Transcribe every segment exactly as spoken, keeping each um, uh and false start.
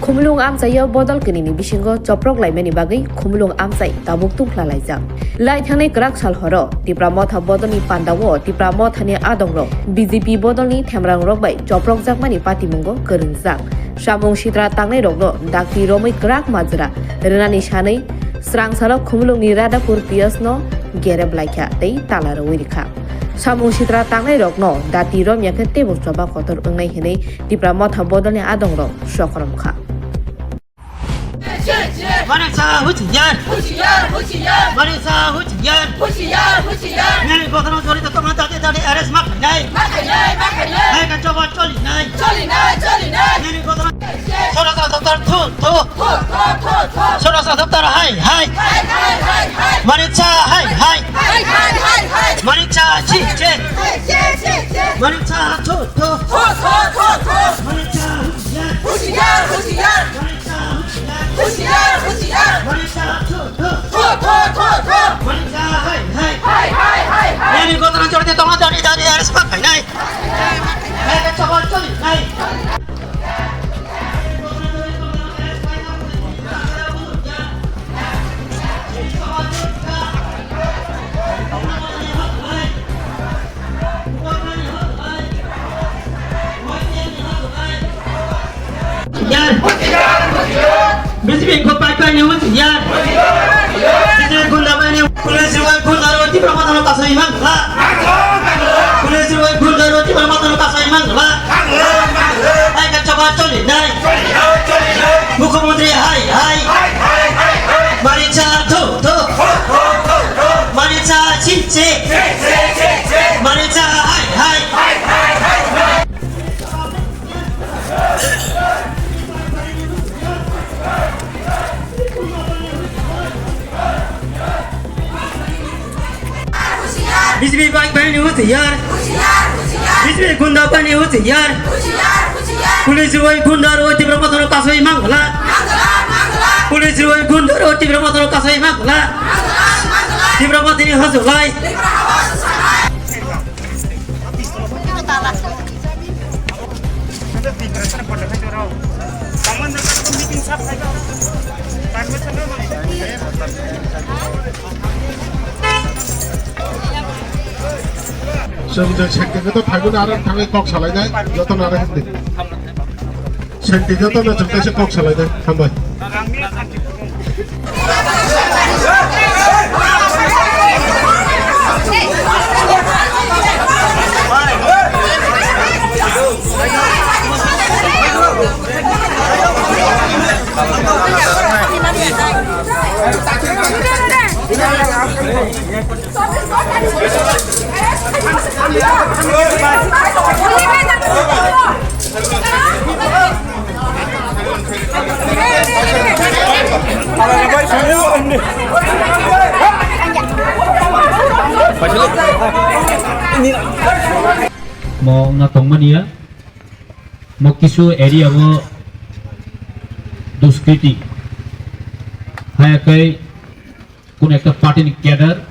Khumulwng amchaio bodol kwnwini bisingo choprok laimani bagwi Khumulwng amchai tabuk tungphla laijak. Lai thangnai kwrak sal horo Tipra Motha bodolni pandao Tipra Mothani adongrok B J P bodolni themrangrok bai choprokjakmani patimungo kwrwngjak. Samung sitra tangnairokno dakti romwi kwrak majra rwnani sanwi srang salo Khumulwngni Radhapur P S no gerep laikha tei tala rwwi rikha. Samung sitra tangnairokno dakti romya khe teibo choba kotor wngnai hwnwi Tipra Motha bodolni adongrok sokromkha. Manik Saha huchiyar. Huchiyar, huchiyar. Manik Saha huchiyar. Huchiyar, huchiyar. Nini gothono jorito tongma dati dati arrest ma khainai. Ma khainai, ma khainai. Hai ka choba choli nai. Choli nai, choli nai. Nini gothono Sorosa doptar thu thu. Thu, thu, thu, thu. Sorosa doptar hai hai. Hai, hai, hai, hai. Manik Saha hai hai. Hai, hai, hai, hai. Manik Saha chi che. Hai, che, che, che. Manik Saha thu thu. Thu, thu, thu, thu. Manik Saha huchiyar. Huchiyar, huchiyar. Manik Saha huchiyar. Huchiyar, huchiyar. Manik Saha thu thu. Thu, thu, thu, thu. Manik Saha hai hai. Hai, hai, hai, hai. Nini gothono jorito tongma dati dati arrest ma khainai. Hai ka choba choli nai. Yar. B J P ko pai pai ni wut yar. B J P gunda bai ni. Police roi gunda ro Tipra Motha no kasoi mang la. Police roi gunda ro Tipra Motha no kasoi mang la. Hai ka choba choli nai. Mukhyamantri hai hai. Manik Saha thu thu. Manik Saha chi chi. Manik Saha hai hai. B J P bai bai ni huchiyar. B J P gunda bai ni huchiyar. Police roi gunda ro Tipra Motha no kasoi mang la. Police roi gunda ro Tipra Motha no kasoi mang la. Tipra Mothani hojolai. Chwng je senti joto phaibo na aro thangwi kok salainai joto na aro hindi. Senti joto no chwng kaisa kok salainai. Hambai. Mo wngna tongmani ya, mo kisu area o duskriti haya kai kun ekta party ni cadre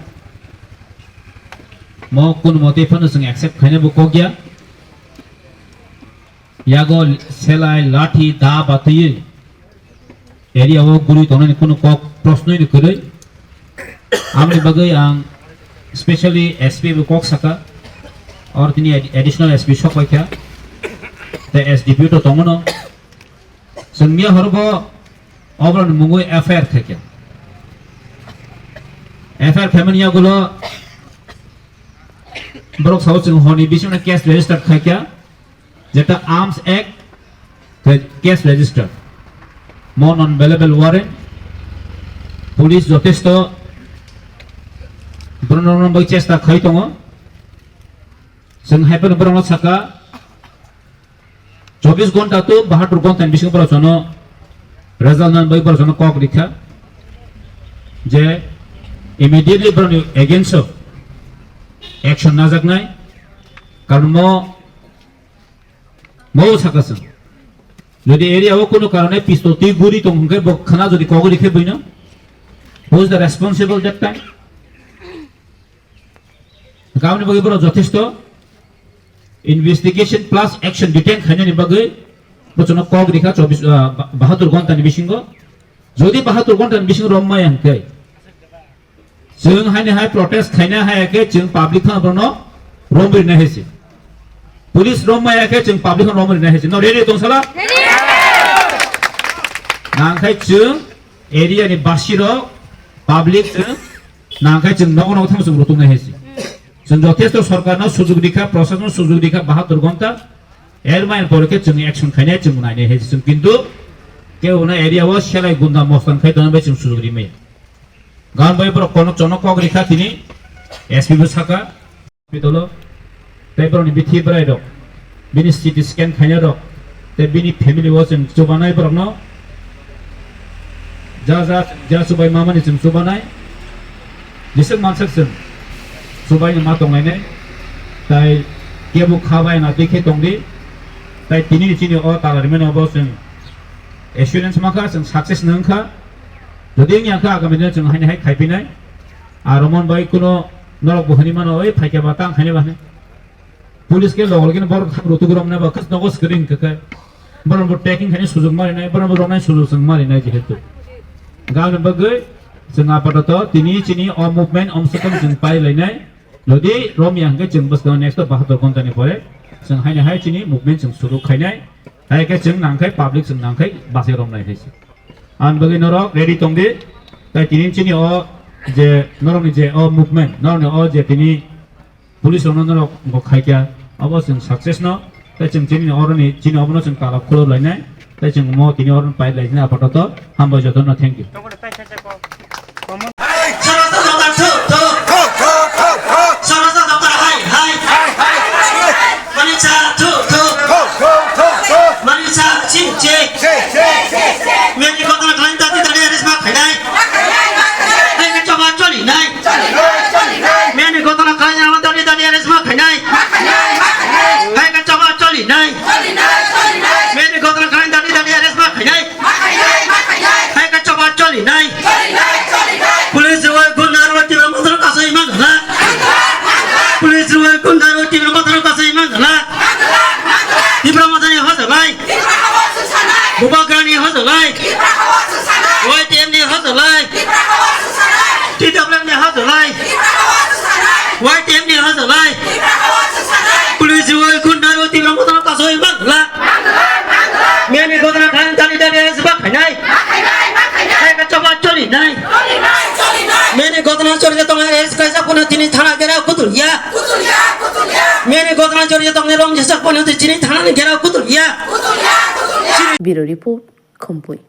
mo kun mote phano chwng accept khaina bo kok ya. Yago selai, lathi, da batwi area o guri tongnani kunu kok prosnoi ni kwrwi. Amoni bagwi ang specially S P bo kok saka, or tini ad-, additional S P sok paikha, the S D P O to tongono. Chwng miya horo bo oboroni mungwi F I R khaikha. F I R khaimani yagulo borok sao chwng honi bisingo case register khaikha. Jeta Arms Act tei case register, mo non bailable warrant, police jotesto borokno bai chesta khai tongo. Chwng hai phano borokno saka chobbish ghonta to bahatur ghonta ni bisingo borok jono result nani bai borok jono kok rikha je immediately borokni against o action najaknai, karon mo Mo saka chwng. Jodi area o kunu karone pistol twi guri tong hwnkhe bo khana jodi kogri khe buino. Who is the responsible that time? Hwnkhe aboni bagwi borok jothesto investigation plus action detain khainani bagwi Bochonno kok rikha chobbish, ah, ba-, bahatur ghonta ni bisingo. Jodi bahatur ghonta ni bisingo rom maya hwnkhe, chwng haini hai protest khaina hai khe chwng public phano bono rom rina hai se. Police rom maya khe chwng public phano rom rina hai se. No ready tong sala? Nangkhai chwng area ni basi rok public chwng nangkhai chwng nogo nogo thang chwng rutung nai hai se. Chwng jothesto sorkar no sujug rikha, proshashan no sujug rikha, bahatur ghonta. Er main pore khe chwng action khainai chwng nainai hai chwng kintu kebo no area o selai gunda mostan khai tongbai chwng sujug rimai. Gan bai borok kono chono kok rikha tini S P bo saka. Pitolo tei borokni bithi bwrai rok bini C T scan khaina rok tei bini family o chwng chubanai borokno ja ja ja chubai mamani chwng chubanai. Jiswk mansak chwng chubaino ma tonglainai, tai kebo kha bai na twi khe tongdi, tai tini ni chini o tala rimani obo chwng assurance mankha, chwng success no wngkha. Jodi wngya kha, agami dino chwng haini hai khaipinai. Aro mon bai kuno norok bo hwnwi mano, "Oi, phaikya ba tang khaina ba," hwnwi. Police khe logo logi borok thang rutuk romna ba khas nogo screen khe khe. Borok bo taking khaini sujug mari nai, borok bo romnai sujug chwng mari nai jehetu. Gana bagwi chwng apatoto tini chini o movement omsokon chwng pai lainai. Jodi romya hwnkhe chwng bwskango next o bahator ghontani pore chwng haini hai chini movement chwng suru khainai. Hai khe chwng nangkhai public chwng nangkhai bachai romnai hai se. Ang bagwi norok ready tongdi. Tai tini chini o je norokni je o movement, norokni o je tini police rokno norok bo khaikha, obo chwng success no. Tai chwng chini oroni chini obono chwng tala khuluk lainai. Tai chwng mo tini oroni pai lainai apatoto. Hambai jotono, thank you. Sarasa doktor thu, thu. Sarasa doktor hai, hai. Manisa thu, thu. Manisa ching, ching. Meni gotona khlaina dadi dadi arrest ma khainai. Hai ka choba choli nai. Meni gotona khlaina dadi dadi arrest ma khainai. Hai ka choba choli nai. Meni gotona khlaina dadi dadi arrest ma khainai. Hai ka choba choli nai. Police rwai gunda rwai tibra motor kasai mangala. Police rwai gunda rwai tibra motor kasai mangala. Tibra motor ni hojalai. Bubagra ni hojalai. Y T F ni hojalai. T W F ni hojalai. Y T F ni hojalai. Police rwai gunda rwai tibra motor kasai mangala. Meni gotona khlaina dadi dadi arrest ma khainai. Hai ka choba choli nai. Meni gotona choli tong arrest kaisa kono tini thana gera kutul ya. Meni gotona choli tong rom jesa kono tini thana gera kutul ya. Bureau Report, Khumpui.